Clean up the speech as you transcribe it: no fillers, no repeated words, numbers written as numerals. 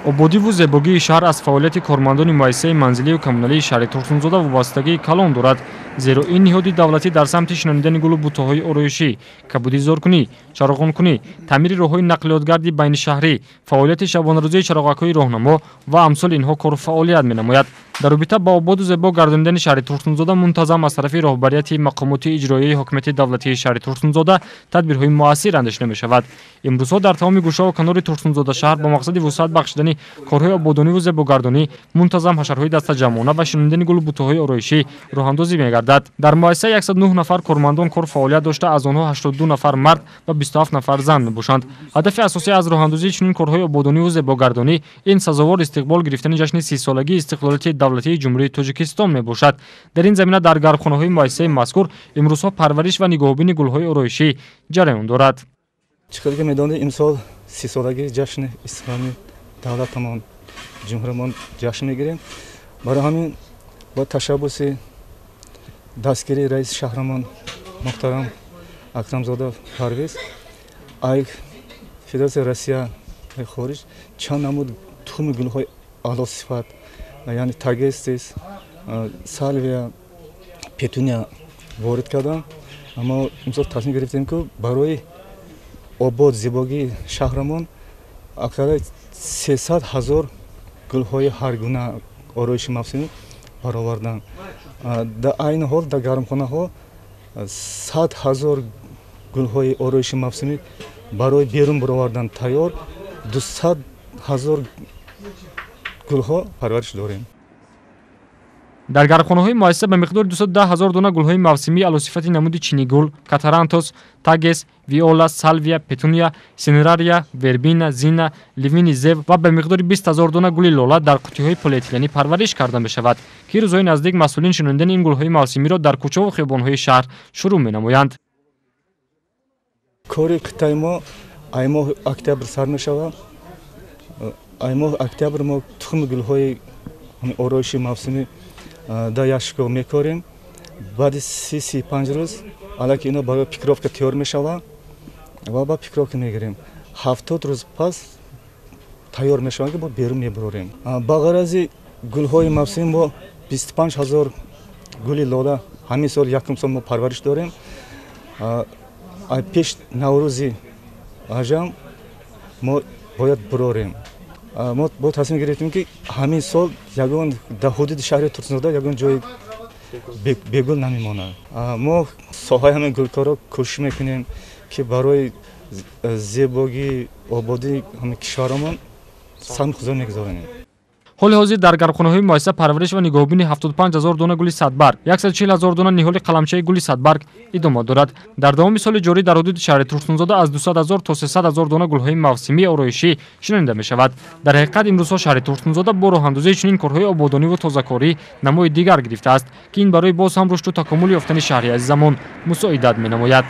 Ободиву зебогии шаҳр аз фаъолияти кормандони муассисаи манзилию коммуналии шаҳри Турсунзода вобастагии калон дорад, зеро ин ниҳоди давлатӣ дар самти шинонидани гулу бутаҳои ороишӣ, кабудизоркунӣ, чароғонкунӣ, таъмири роҳҳои нақлиётгарди байнишаҳрӣ, фаъолияти шабонарӯзии чароғакҳои роҳнамо ва амсоли инҳо кору фаъолият менамояд. Дар робита ба ободу зебо гардонидани шаҳри Турсунзода мунтазам аз тарафи роҳбарияти мақомоти иҷроияи ҳокимияти давлатии шаҳри Турсунзода тадбирҳои муассир андешида мешавад. Имрӯзҳо дар тамоми гӯшаву канори Турсунзода шаҳр бо мақсади вусъат бахшидани корҳои ободониву зебогардонӣ мунтазам ҳашарҳои дастаҷамъона ва шинонидани гулу бутаҳои ороишӣ роҳандозӣ мегардад. Дар муассиса 109 нафар кормандон кор фаъолият дошта, аз онҳо 82 нафар мард ва 27 нафар зан мебошанд. Ҳадафи асосӣ аз роҳандозии чунин корҳои ободониву зебогардонӣ ин сазовор истиқбол гирифтани ҷашни 30-солагии истиқлолияти давлатии Ҷумҳурии Тоҷикистон мебошад. Дар ин замина дар гармхонаҳои муассисаи мазкур имрӯзҳо парвариш ва нигоҳубини гулҳои ороишӣ ҷараён дорад. Чӣ хеле ки медонед, имсол 30-солагии ҷашни истиқлоли давлатамон, ҷумҳуриямон ҷашн мегирем. Барои ҳамин бо ташаббуси дастгирии раиси шаҳрамон муҳтарам Акрамзода Парвиз, ай Федератсияи Россия хориҷ чанд намуд тухми гулҳои аълосифат, яъне тагестис, сальвия, петуния ворид кардам. Мо имсол тасмим гирифтем, ки барои обод зебогии шаҳрамон ақалла 300 ҳазор гулҳои ҳаргуна ороиши мавсимӣ баровардан. Дар айни ҳол дар гармхонаҳо 100 ҳазор гулҳои ороиши мавсимӣ барои берун баровардан тайёр, 200 ҳазор гулҳо парвариш дорем. Дар гармхонаҳои муассиса ба миқдори 210 ҳазор дона гулҳои мавсимии аълосифати намуди чинигул, катарантос, тагес, виола, салвия, петуния, синерария, вербина, зина, ливини зев ва ба миқдори 20 ҳазор дона гули лола дар қуттиҳои полиэтиленӣ парвариш карда мешавад, ки рӯзҳои наздик масъулин шинонидани ин гулҳои мавсимиро дар кӯчаву хиёбонҳои шаҳр шурӯъ менамоянд. Кори қитъаи мо ай моҳи октябр сар мешавад. Ай моҳи октябр мо тухми гулҳои ороиши мавсимӣ дар ящикҳо мекорем. Баъди 30-35 рӯз аллакай ино барои пикировка тайёр мешавад ва ба пикировка мегирем. 70 рӯз пас тайёр мешаванд, ки мо берун мебарорем. Ба ғарази гулҳои мавсимӣ мо 25 ҳазор гули лола ҳамин сол якум сол мо парвариш дорем. Пеш Наврӯзи ажам мо бояд бурорем. Мо бо тасмим гирифтем, ки ҳамин сол ягон дар ҳудуди шаҳри Турсунзода ягон ҷои бегул намемонад. Мо соҳаи ҳамин гулкорро кӯшиш мекунем, ки барои зебогии ободии ҳамин кишварамон саҳми худро мегузоронем. Ҳоли ҳозир дар гармхонаҳои муассиса парвариш ва нигоҳубини 75 ҳазор дона гули садбарг, 140 ҳазор дона ниҳоли қаламчаи гули садбарг идома дорад. Дар давоми соли ҷорӣ дар ҳудуди шаҳри Турсунзода аз 200 ҳазор то 300 ҳазор дона гулҳои мавсимии ороишӣ шинонида мешавад. Дар ҳақиқат имрӯзҳо шаҳри Турсунзода бо роҳандозии чунин корҳои ободониву тозакорӣ намои дигар гирифтааст, ки ин барои боз ҳам рушду такомул ёфтани шаҳри азизамон мусоидат менамояд.